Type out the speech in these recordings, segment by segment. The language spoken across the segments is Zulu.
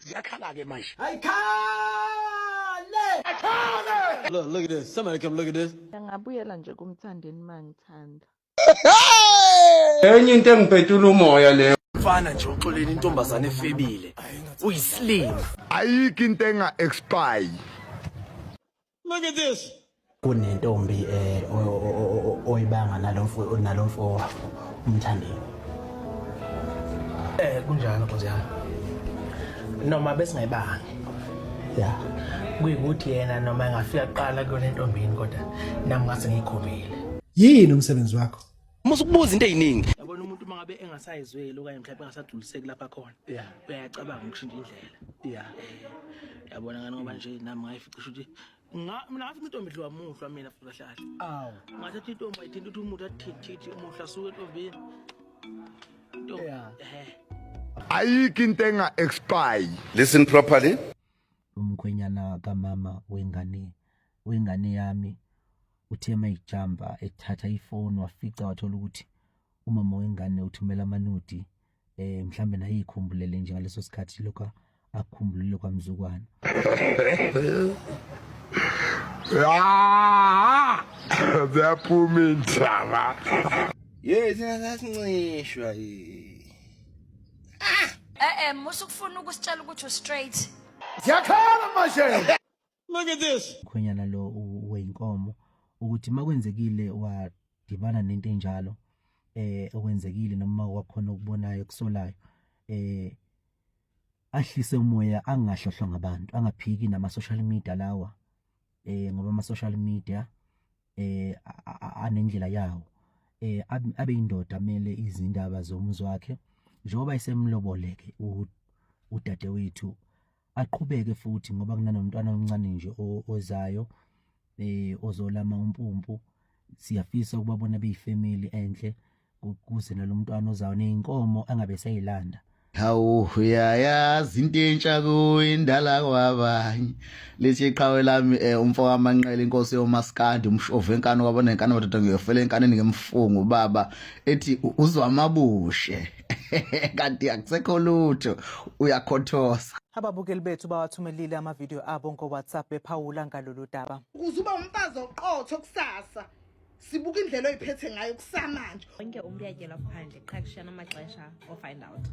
Ziyakhala ke manje. Look, look at this. Somebody come look at this. Ngingabuyela nje kuMthandeni mangithanda. Enye into engipetula umoya leyo. Mfana nje uxoleni intombazane efebile. Uyislima. Ayikho into enga-expire. Look at this. Kunentombi eh oyibanga nalomfo nalomfo uMthandeni. Eh kunjalo Nkosi yami. Noma besingayibangi. Ya. Kuyikuthi yena noma engafika kuqala kuyona entombini kodwa nami ngase ngiyikhombile. Yini umsebenzi wakho? Musa ukubuza into eziningi. Yabona umuntu uma ngabe engasayizweli okanye mhlawumbe engasagculiseki lapha khona. Yeah. Uyacabanga ukushintsha indlela. Yeah. Yabona ngani ngoba nje nami ngayifica ukuthi nga mina ngafica intombi idliwa muhlwa mina futhi kahle kahle. Awu. Ngathatha intombi ayithinta ukuthi umuntu athithithi umuhlwa suke entombini. Intombi. Eh. Ayikho into enga-expire. Listen properly. Umkhwenyana kamama wengane wengane yami uthe mayijamba ethatha ifoni wafica wathola ukuthi umama wengane uthumela amanudi eh mhlambe naye ikhumbulele nje ngaleso sikhathi lokho akukhumbulile kwamzukwana. Ah! Ziyaphuma indaba. Ye thina sasincishwa ye. Eh eh musa ukufuna ukusitshela ukuthi u straight. Ziyakhala manje. Look at this. Mkhwenyana lo weyinkomo ukuthi makwenzekile wadibana nento enjalo eh okwenzekile noma kwakhona okubonayo kusolayo eh ahlise umoya, angahlohlwa ngabantu, angaphiki nama social media lawa eh ngoba ama social media eh anendlela yawo. Eh abe indoda mele izindaba zomuzi wakhe njengoba esemloboleke udadewethu, aqhubeke futhi ngoba kunanomntwana omncane nje ozayo eh ozolama umpumpu. Siyafisa ukubabona beyifamily enhle kuze nalomntwana ozayo nezinkomo angabe seyilanda. Hawu, uyayazi into entsha kuyindala kwabanye. Lithi iqhawe lami eh umfo kaManqele, inkosi yomaskandi, umshovu enkani kwabona enkani madoda, ngiyofela enkaneni ngemfungu baba, ethi uzwa amabushe kanti akusekho lutho, uyakhothosa. Ababukeli bethu bawathumelile amavidiyo abo ngo-WhatsApp bephawula ngalolu daba. Ukuze ube umfazi oqotho kusasa, sibuka indlela oyiphethe ngayo kusamanje. Wonke umntu uyatyelwa phandle, qha kushiyana amaxesha o-find out.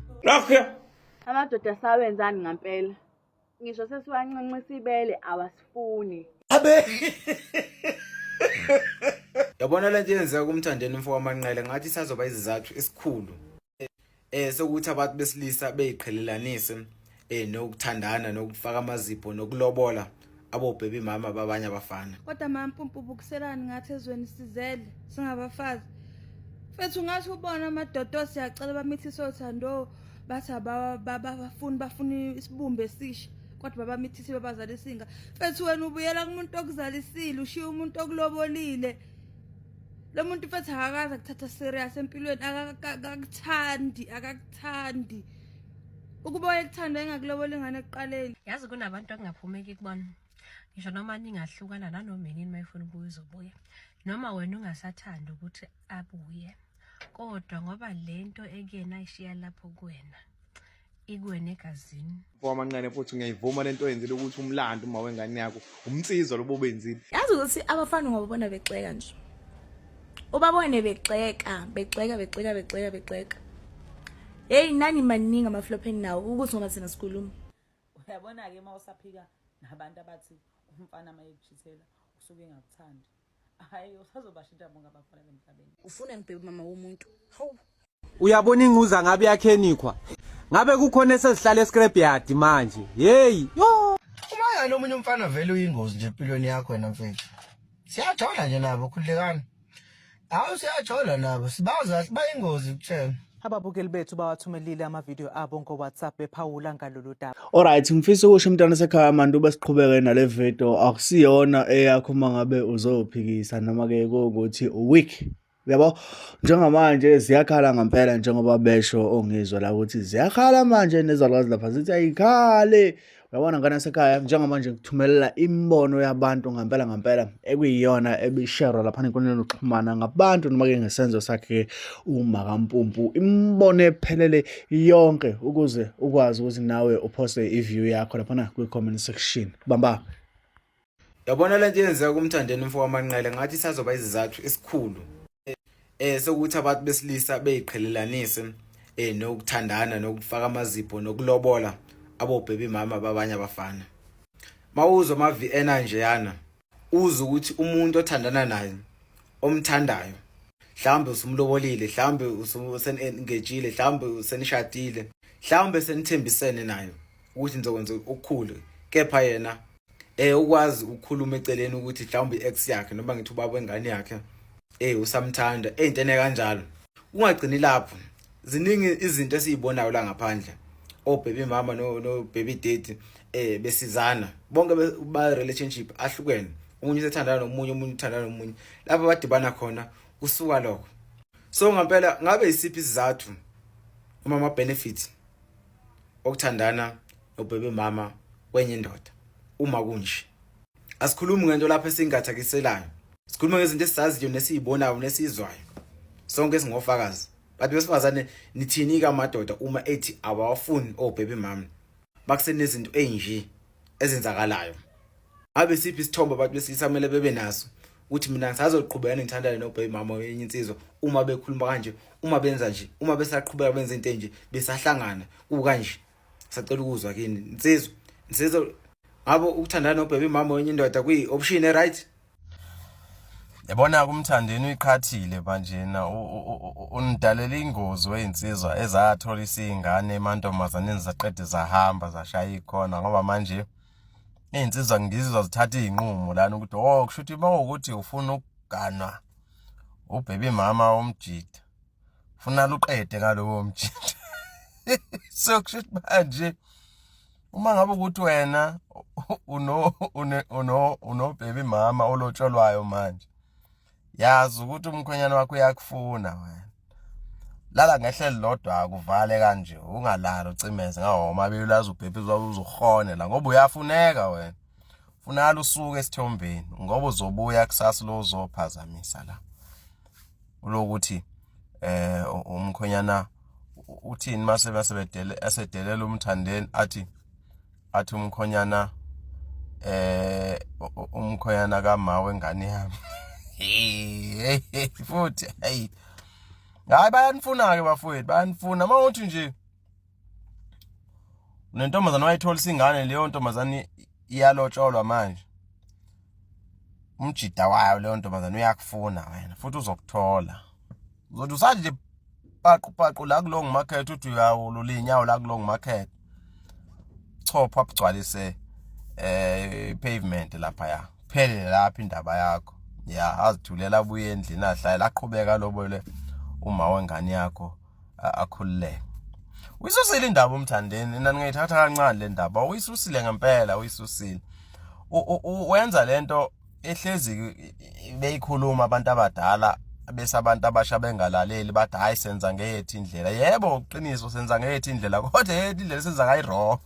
Amadoda sawenzani ngampela? Ngisho sesiwancancisa ibele awasifuni. Abe yabona lento yenzeka kuMthandeni umfo waManqele, ngathi isazoba izizathu esikhulu sokuthi abantu besilisa beyiqhelelanise nokuthandana nokufaka amazipho nokulobola abo-baby mama babanye abafana. Kodwa mampumpu, bukiselani ngathi ezweni sizele singabafazi. Mfethu, ungathi ubona amadoda siyacela bamithise othando, bathi abafuni, bafuna isibumbu esisha, kodwa babamithise babazalisinga. Mfethu, wena ubuyela kumuntu okuzalisile, ushiya umuntu okulobolile. Lo muntu, mfethu, akakaze akuthatha serious empilweni, akakuthandi, akakuthandi. Ukuba wayekuthanda engakulobola ingane ekuqaleni. Yazi kunabantu okungaphumeki kubona. Ngisho noma ningahlukana nanoma inini, uma efuna ukubuya uzobuya. Noma wena ungasathandi ukuthi abuye. Kodwa ngoba lento ekuyena ayishiya lapho kuwena ikuwena egazini. Mfokamanqele futhi ngiyayivuma lento oyenzile ukuthi umlando uma wengane yakho umnsizwa lobo benzile. Yazi ukuthi abafana ungababona bexeka nje. Ubabone bexeka, bexeka, bexeka, bexeka, bexeka. Hey, nani maningi ama-flop nawo ukuthi ngoba thina sikhuluma. Uyabona-ke uma usaphika nabantu abathi umfana uma ekuchithela usuke engakuthandi, hhayi, usazobashintsha bonke abafana emhlabeni. Ufuna ngibhebe mama womuntu. Hawu. Uyabona inquza ngabe yakhenikhwa. Ngabe kukhona esezihlala escrapyard manje. Hey, yo. Uma yani omunye umfana vele uyingozi nje empilweni yakho wena mfethu. Siyathola nje nabo, khululekani. Hawu, siyathola nabo, sibazi kahle bayingozi kutshela. Ababukeli bethu bawathumelile amavidiyo abo ngo-WhatsApp bephawula ngalolu daba. Alright, ngifisa ukusho umntwana sekhaya manje ube siqhubeke nale video, akusiyona eyakho uma ngabe uzophikisa noma ke kuwukuthi u-weak. Uyabo njengamanje ziyakhala ngempela njengoba besho ongizwa la ukuthi ziyakhala manje nezalukazi lapha zithi ayikhale. Uyabona ngane yasekhaya njengamanje ngithumelela imibono yabantu ngempela ngempela ekuyiyona ebisherwa lapha enkundleni yokuxhumana ngabantu noma ke ngesenzo sakhe uMakampumpu. Imibono ephelele yonke ukuze ukwazi ukuthi nawe uphose i-view yakho laphana kwi-comment section. Bamba. Yabona lento yenzeka kumthandeni umfo wamanqele ngathi isazoba izizathu esikhulu eh sokuthi abantu besilisa beyiqhelelanise eh nokuthandana nokufaka amazipho nokulobola abo baby mama babanye abafana. Mawuzwa ama VN nje yana uzwe ukuthi umuntu othandana naye omthandayo mhlawumbe usumlobolile mhlawumbe usenengejile mhlawumbe usenishadile mhlawumbe senithembisene naye ukuthi nizokwenza okukhulu kepha yena eh ukwazi ukukhuluma eceleni ukuthi mhlawumbe i-ex yakhe noma ngithi ubaba wengane yakhe eh usamthanda eyintene kanjalo ungagcini lapho ziningi izinto esizibonayo la ngaphandle o baby mama no no baby daddy eh besizana bonke ba relationship ahlukene omunye usethandana nomunye omunye uthandana nomunye lapho badibana khona kusuka lokho so ngempela ngabe isiphi isizathu uma ama benefits okuthandana nobebe mama kwenye indoda uma kunje asikhulumi ngento lapho esingathakiselayo sikhuluma ngezinto esizaziyo nesizibonayo nesizwayo sonke singofakazi bantu besifazane nithini ka madoda uma ethi awawafuni obaby mama bakusenezinto ezinje ezenzakalayo ngabe siphi isithombe abantu besilisa kumele bebe naso ukuthi mina ngisazoqhubeka ngithandane nobaby mama wenye insizwa uma bekhuluma kanje uma benza nje uma besaqhubeka benza into enje besahlangana kukanje sacela ukuzwa kini insizwa insizwa ngabe ukuthandana nobaby mama wenye indoda kuyi option e right Yabona kumthandeni uyiqhathile manjena unidalela ingozi weyinsizwa ezathola isingane emantombazaneni zaqede zahamba zashaya ikhona ngoba manje izinsizwa ngizizwa zithatha izinqumo lana ukuthi oh kusho ukuthi uma ukuthi ufuna ukuganwa ubhebi mama womjida funa luqede ngalowo mjida so kusho ukuthi manje uma ngabe ukuthi wena uno uno uno baby mama olotsholwayo manje yazi ukuthi umkhwenyana wakho uyakufuna wena lala ngehle lilodwa akuvale kanje ungalali ucimeze ngawo omabili ulazi ubhebhi uzohone la ngoba uyafuneka wena funala usuke esithombeni ngoba uzobuya kusasa lo uzophazamisa la ulokuthi eh umkhwenyana uthini mase basebedele esedelela umthandeni athi athi umkhonyana eh umkhonyana kama wengane yami futhi hey hayi bayanifuna ke bafowethu bayanifuna uma uthi nje unentombazane wayitholisa ingane leyo ntombazane iyalotsholwa manje umjida wayo leyo ntombazane uyakufuna wena futhi uzokuthola uzothi usathi nje paqu paqu la kulong market uthi uyawulula inyawo la kulong market chopha abugcwalise eh pavement lapha ya phele lapha indaba yakho ya azithulela abuye endlini ahlale aqhubeka lobole uma wengane yakho akhululeke uyisusile indaba umthandeni nina ningayithatha kancane le ndaba uyisusile ngempela uyisusile wenza lento ehlezi beyikhuluma abantu abadala bese abantu abasha bengalaleli bathi hayi senza ngeyethu indlela yebo uqiniso senza ngeyethu indlela kodwa eyethu indlela senza ngayi wrong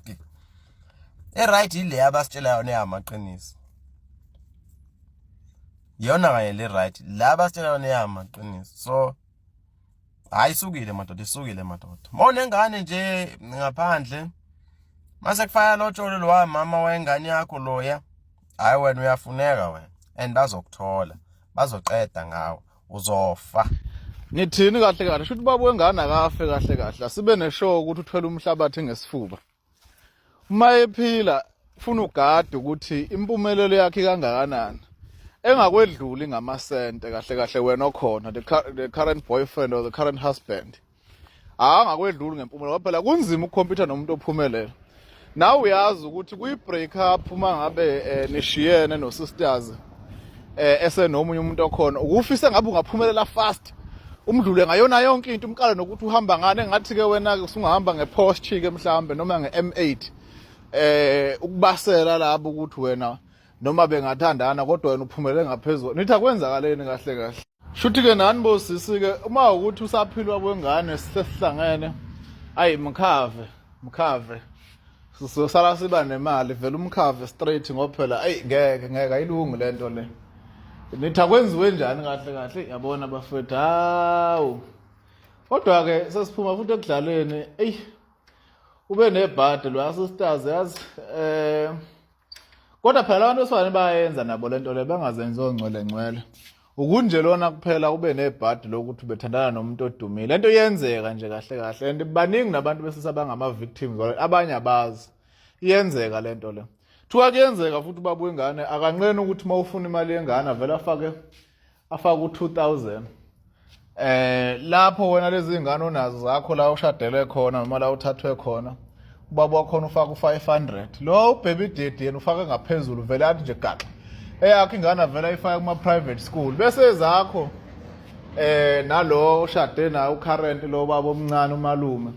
e right ile abasitshela yona eyamaqiniso iyona kanye le right la abasitshela yona eyamaqiniso so hayi isukile madoda isukile madoda mawunengane nje ngaphandle mase kufaka lotsholo lo mama wengane yakho loya hayi wena uyafuneka wena and bazokuthola bazoqeda ngawe uzofa nithini kahle kahle shuthi baba wengane akafe kahle kahle asibe neshow ukuthi uthwele umhlabathi ngesifuba uma ephila funa ugade ukuthi impumelelo yakhe kangakanani engakwedluli ngamasente kahle kahle wena okhona the, the current boyfriend or the current husband angakwedluli ngempumelelo phela kunzima ukukhompyutha nomuntu ophumelele nawe uyazi ukuthi kuyi-break up uma ngabe eh, nishiyene no-sisters eh esenomunye umuntu okhona ukufisa ngabe ungaphumelela fast umdlule ngayona yonke into umqale nokuthi uhamba ngani engathi ke wena ke usungahamba ngePorsche ke mhlambe noma ngeM8 eh ukubasela labo ukuthi wena noma bengathandana kodwa wena uphumelele ngaphezulu nithi akwenzakaleni kahle kahle. Shuthi ke nani bosisi ke uma ukuthi usaphilwa kwengane sesihlangene ayi mkhave mkhave sizosala siba nemali vele umkhave straight ngoba phela ayi ngeke ngeke ayilungi lento le nithi akwenziwe njani kahle kahle yabona bafethu hawu kodwa ke sesiphuma futhi ekudlaleni eyi ube nebhadi lo sisters yazi eh kodwa phela abantu besifazane bayayenza nabo lento le bengazenzi ongcwele ngcwele ukunje lona kuphela ube nebhadi lokuthi ubethandana nomuntu odumile lento iyenzeka nje kahle kahle and baningi nabantu besilisa bangama-victims abanye abazi iyenzeka lento le Kuthiwa kuyenzeka futhi ubaba wengane akanqeni ukuthi uma ufuna imali yengane avele afake afake u-2000 eh lapho wena lezi ngane onazo zakho la ushadele khona noma la uthathwe khona ubaba wakhona ufaka u-500 lo ubaby daddy yena ufake ngaphezulu vele athi nje gaxa eyakho ingane avele ayifake kuma-private school bese ezakho eh nalo oshade naye ucurrent lo baba omncane umalume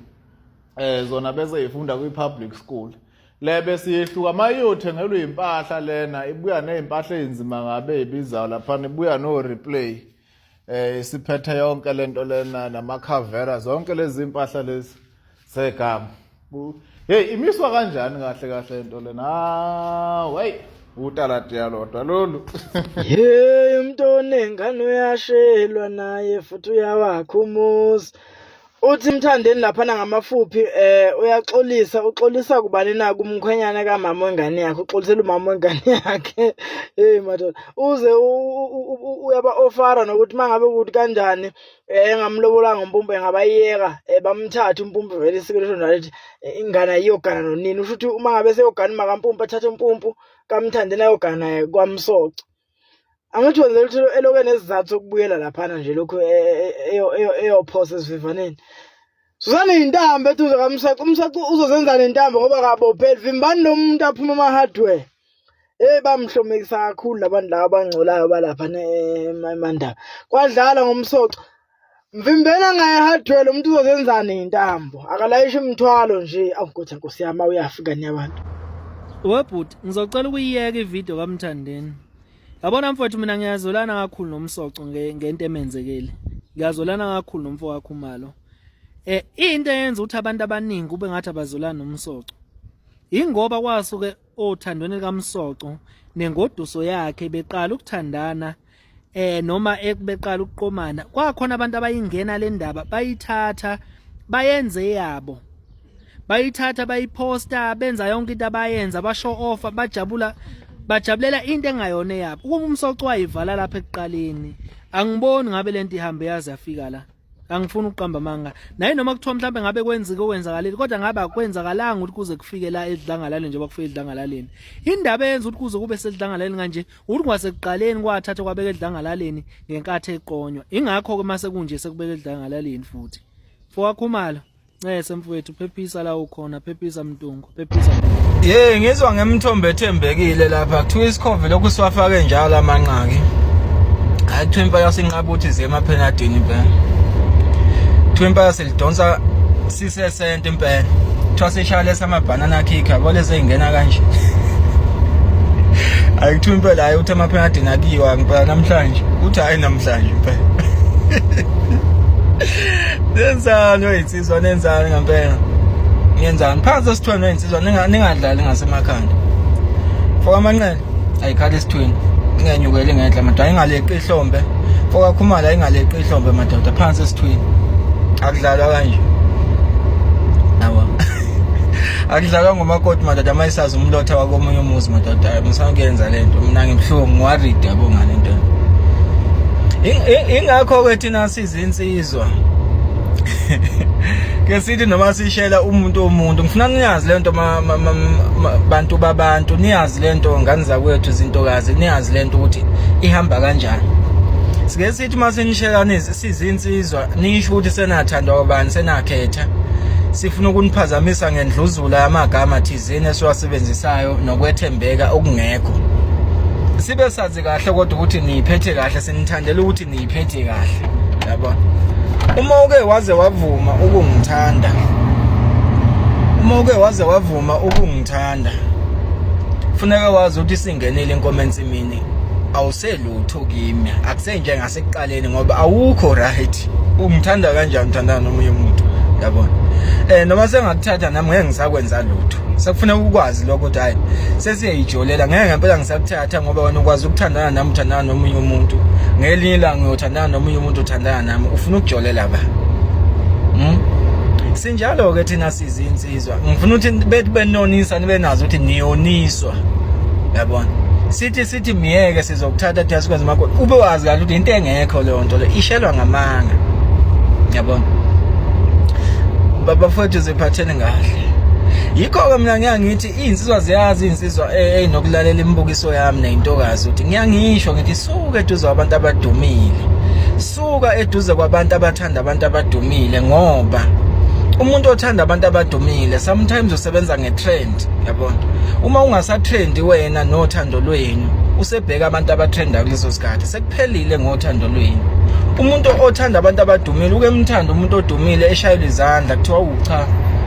eh zona bese ifunda kwi-public school le bese yehluka uma iyothengelwa impahla lena ibuya nezimpahla ezinzima ngabe ezibizayo laphana ibuya no replay eh isiphethe yonke lento lena namakhavera zonke lezi impahla lezi zegama hey imiswa kanjani kahle kahle lento lena ah wey utaladi yalodwa lolu hey umuntu onengane uyashelwa naye futhi uyawakha umuzi Uthi Mthandeni laphana ngamafuphi eh uyaxolisa uxolisa kubani na kumkhwenyana kamama wengane yakhe uxolisela umama wengane yakhe hey madoda uze uyaba ofara nokuthi mangabe ukuthi kanjani eh engamlobolanga uMpumpu engabayeka eh, bamthathe uMpumpu vele isiko lisho njalo lithi eh, ingane ayiyogana nonini usho ukuthi uma ngabe seyogana umakaMpumpu athathe uMpumpu kaMthandeni ayogana naye kwaMsoco Angithi wenzela ukuthi elokhu enesizathu sokubuyela laphana nje lokhu e, e, e, eyophosa esivivaneni. Susani intambo eduze kaMswaco, uMswaco uzozenza nentambo ngoba akabopheli. Vimbani lo muntu aphuma ama-hardware. Hey bamhlomekisa kakhulu labantu laba abangcolayo balapha eMandaba. Kwadlala ngomsoco. Mvimbela ngaye hardware lo muntu uzozenzani intambo. Akalayishi imithwalo nje. Awu Nkosi Nkosi yami uyafika niyabantu. Webhuti ngizocela ukuyiyeka ivideo kaMthandeni. Yabona mfowethu mina ngiyazolana kakhulu nomsoco ngento emenzekele. Ngiyazolana kakhulu nomfo kaKhumalo. Eh into eyenza ukuthi abantu abaningi kube ngathi abazolana nomsoco. Ingoba kwasuke othandweni likaMsoco nengoduso yakhe beqala ukuthandana eh noma ekubeqala ukuqomana kwakhona abantu abayingena le ndaba bayithatha bayenze yabo bayithatha bayiposta benza yonke into abayenza bashow off bajabula bajabulela into engayona eyabo ukuba umsoco wayivala lapha ekuqaleni angiboni ngabe lento ihambe yaze yafika la angifuni ukuqamba amanga naye noma kuthiwa mhlawumbe ngabe kwenzeke okwenzakalile kodwa ngabe akwenzakalanga ukuthi kuze kufike la edlangalaleni njengoba kufike edlangalaleni indaba eyenza ukuthi kuze kube sedlangalaleni kanje ukuthi kwasekuqaleni kwathathwa kwabeka edlangalaleni ngenkathi eqonywa ingakho-ke mase kunje sekubeka edlangalaleni futhi fowakhumalo Ncese mfowethu phephisa la ukhona phephisa Mtungu phephisa Hey ngizwa ngemthombo ethembekile lapha kuthiwa isikhove lokhu siwafake njalo amanqaki hayi kuthiwa impela sinqaba ukuthi ziye emaphenadini impela kuthiwa impela silidonsa sisesente impela kuthiwa sishaya lesi amabhanana kick yabo lezi ey'ngena kanje hayi kuthiwa impela hayi uthi amaphenadini akiwa ngempela namhlanje uthi hayi namhlanje impela nenzani weyinsizwa nenzani ngempela nenzani phansi esithweni weyinsizwa ningadlali ngasemakhanda foka amanqele ayikhala esithweni ingenyukeli ngenhla madoda ayingaleqi ihlombe foka khumala ayingaleqi ihlombe madoda phansi esithweni akudlalwa kanje yabo akudlalwa ngomakoti madoda uma isazi umlotha wakomunye umuzi madoda ngisakuyenza le nto mina ngibuhlungu ngiwaride yabo ngale nto ingakho-ke thina sizinsizwa ke sithi noma sishela umuntu womuntu ngifuna niyazi le nto bantu babantu niyazi le nto ngane zakwethu izintokazi niyazi le nto ukuthi ihamba kanjani sike sithi uma sinishela sizinsizwa nisho ukuthi senathandwa kwabani senakhetha sifuna ukuniphazamisa ngendluzula yamagama thizeni esiwasebenzisayo nokwethembeka okungekho sibe sazi kahle kodwa ukuthi niyiphethe kahle sinithandela ukuthi niyiphethe kahle yabo uma uke waze wavuma ukungithanda uma uke waze wavuma ukungithanda funeka wazi ukuthi singenile inkomo ensimini awuselutho kimi akusenje ngasekuqaleni ngoba awukho right ungithanda kanjani uthandana nomunye umuntu yabona eh noma sengakuthatha nami ngeke ngisakwenza lutho sekufuneka ukwazi lokho ukuthi hayi sesiyayijolela ngeke ngempela ngisakuthatha ngoba wena ukwazi ukuthandana nami uthandana nomunye umuntu ngelinye ilanga uyothandana nomunye umuntu uthandana nami ufuna ukujolela ba Sinjalo ke thina sizinsizwa ngifuna ukuthi bethi benonisa nibe nazo ukuthi niyoniswa yabona sithi sithi miyeke sizokuthatha thina sikwenze makoti ube wazi kahle ukuthi into engekho leyo nto le ishelwa ngamanga yabona bafowethu ziphatheni kahle yikho-ke mina ngiya ngithi iy'nsizwa ziyazi iy'nsizwa ey'nokulalela imibukiso yami ney'ntokazi ukuthi ngiyangisho ngithi suka eduze kwabantu abadumile suka eduze kwabantu abathanda abantu abadumile ngoba umuntu othanda abantu abadumile sometimes usebenza ngetrend yabona uma ungasatrendi wena nothando lwenu usebheka abantu abatrenda kuleso sikhathi sekuphelile ngothando lwenu umuntu othanda abantu abadumile uke mthanda umuntu odumile eshayelwa izandla kuthiwa ucha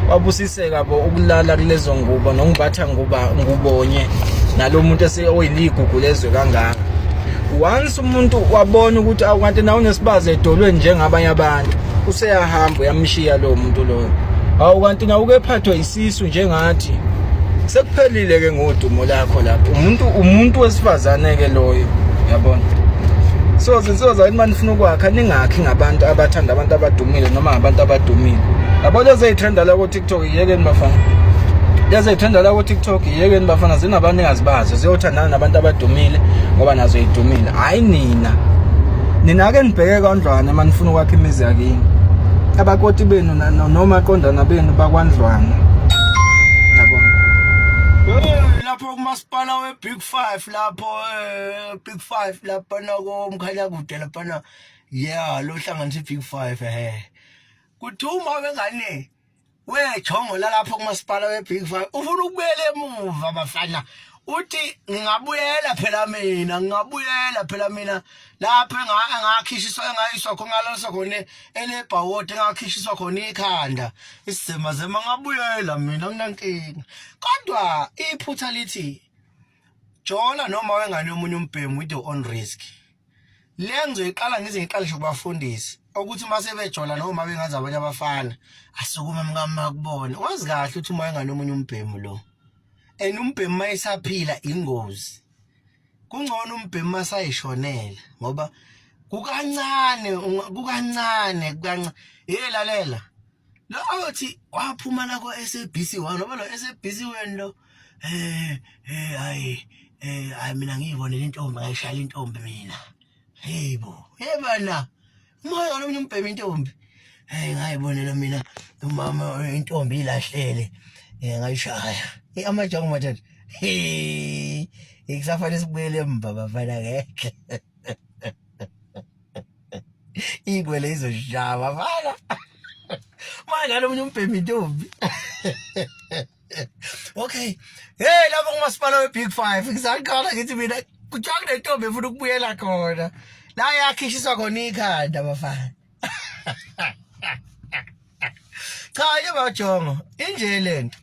wabusiseka bo ukulala kulezo ngubo nokubatha nguba ngubonye nalomuntu oyiligugu lezwe kangaka once umuntu wabona ukuthi awu kanti nawe unesibazi edolweni njengabanye abantu useyahamba uyamshiya lowo muntu loyo awu kanti nawe uke phathwa isisu njengathi sekuphelile ke ngodumo lakho lapho umuntu umuntu wesifazane ke loyo yabona so zinsizwa zakithi uma nifuna ukwakha ningakhi ngabantu abathanda abantu abadumile noma ngabantu abadumile yabo lezi ey'trenda la ko-tiktok yekeni bafana lezi ey'trenda la ko-tiktok yekeni bafana zinabanikazi bazo ziyothandana nabantu abadumile ngoba nazo yidumile hhayi nina nina ke nibheke kwandlwana uma nifuna ukwakha imizi yakini abakoti benu nomaqondana benu bakwandlwana yabona lapho kumasipala we-big five lapho eh, big five laphana komkhanyakude laphana yeah lo hlanganisa i-big five ehe kuthiwa uma wengane wejongo lalapho kumasipala we-big five ufuna ukubuyela emuva bafana uthi ngingabuyela phela mina ngingabuyela phela mina lapho engakhishiswa engayiswa khona ngalaliswa khona elebhawodi engakhishiswa khona ikhanda isizemazema ngabuyela mina nginankinga kodwa iphutha lithi jola noma wengane yomunye umbhemu with your own risk le ngizoyiqala ngize ngiqale nje kubafundisi ukuthi uma sebejola noma bengazi abanye abafana asukume mkama kubona wazi kahle ukuthi uma engane omunye umbhemu lo and umbhemu uma esaphila ingozi kungcono umbhemu uma sayishonela ngoba kukancane kukancane kukancane hey lalela lo ayothi waphuma la ko SABC 1 ngoba lo SABC 1 lo eh eh hayi eh hayi mina ngiyibonela intombi ngayishayela intombi mina hey bo yebana moya lo umbhema intombi hey ngayibonela mina umama intombi ilahlele eh ngayishaya eh amajongo madoda hey ikusafanele sibuyele emva bafana ngeke Igwele izoshaya bafana. Manje lo munye umbhemi intombi. Okay. Hey lapho kumasipala we Big 5 ngisaqala ngithi mina kuthiwa kunentombi efuna ukubuyela khona. La yakhishiswa khona ikhanda bafana. Cha ke bajongo inje lento.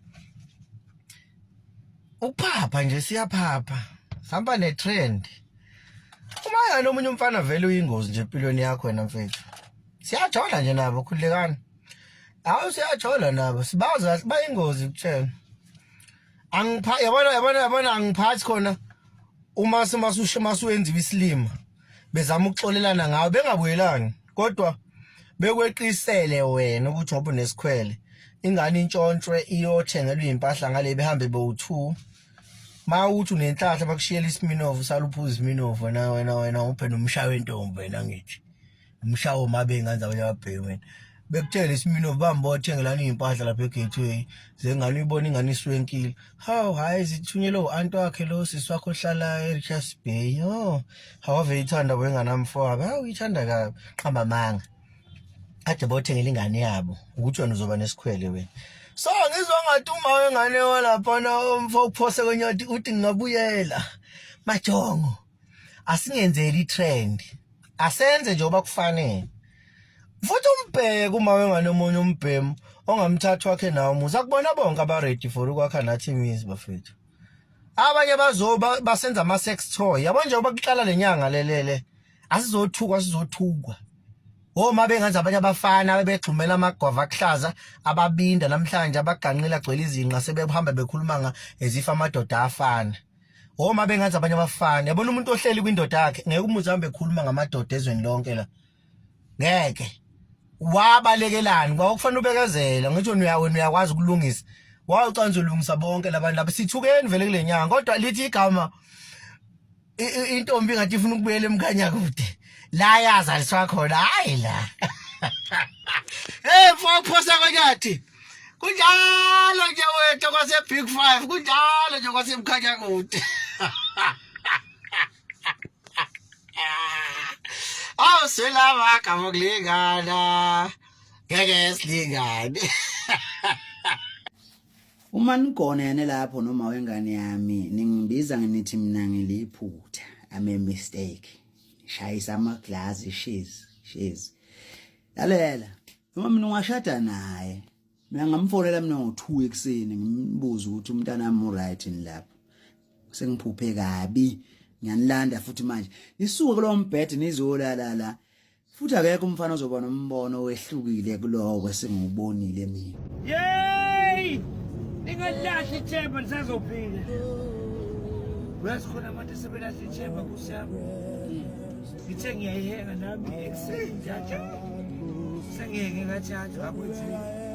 Ukuphapha nje siyaphapha. Sihamba ne trend. Uma yena omunye umfana vele uyingozi nje empilweni yakho wena mfethu. Siyajola nje nabo khululekani. Hawu siyajola nabo sibazi kahle bayingozi kutshela. Angipha yabona yabona yabona angiphathi khona uma semasusho masuwenziwa isilima bezama ukuxolelana ngawe bengabuyelani kodwa bekweqisele wena ukuthi ngoba unesikhwele ingane intshontshwe iyothengelwa izimpahla ngale behambe bowu2 ma uthi unenhlahla bakushiyela isiminovu usala uphuza isiminovu wena wena wena uphe nomshayo wentombi wena ngithi umshawo mabe ingane zabanye ababheki wena bekutshele isiminovu bambe othengelana iy'mpahla lapha egateway zengane uyibona ingane iswenkile hawu hhayi zithunyelwe u-anti wakhe lo sisi wakho ohlala e-richards bay o hawave ithanda wengane amfowabo hawu ithanda kabi qamba amanga kade bothengela ingane yabo ukuthi wena uzoba nesikhwele wena so ngizwa ngathi uma wengane walaphana umfo uphose kwenyoti uthi ngingabuyela majongo asingenzeli i-trend asenze njengoba kufanele futhi umbheke uma wengane omunye umbhemu ongamthatha wakhe nawo umuzi akubona bonke aba-ready for ukwakha nathi imizi bafethu. Abanye bazoba basenza ama sex toy. Yabo nje uba kuqala lenyanga lelele. Asizothukwa, sizothukwa. Oma bengathi abanye abafana bebegxumela amagwava akuhlaza ababinda namhlanje abaganqile agcwele izinqa sebehamba bekhuluma nga ezifa amadoda afana. Oma bengathi abanye abafana, yabona umuntu ohleli kwindoda yakhe ngeke umuze ahambe ekhuluma ngamadoda ezweni lonke la. Ngeke. Wabalekelani kwakufanele ubekezela ngisho wena uyakwazi ukulungisa. Wawucanza ulungisa bonke labantu laba sithukeni vele kule nyanga kodwa lithi igama intombi ngathi ifuna ukubuyela emkhanya kude la yazaliswa khona hayi la. Hey mfo, phosa konyathi, kunjalo nje wethu kwase Big 5, kunjalo nje kwasemkhanya kude. Awu selama gama kulingana, ngeke silingane. Uma nigonene lapho noma wengane yami ningibiza nginithi mina ngiliphutha, I'm a mistake. Shayisa amaglazi shiz shiz. Lalela, noma mina ungashada naye, mina ngamfonela mina ngo2 ekuseni ngimbuza ukuthi umntana wami uright ni lapho. Sengiphuphe kabi, ngiyanilanda futhi manje. Nisuke kulowo mbhede nizolala la. Futhi akekho umfana ozoba nombono owehlukile kulowo esengiwubonile mina. Yey! Ningalahli ithemba, nisazophila. Uyazi khona abantu esebelahla ithemba, Nkosi yami. Ngithe ngiyayihenga nami ekuseni nje. Sengiyeke ngathi hathi akwenzeki.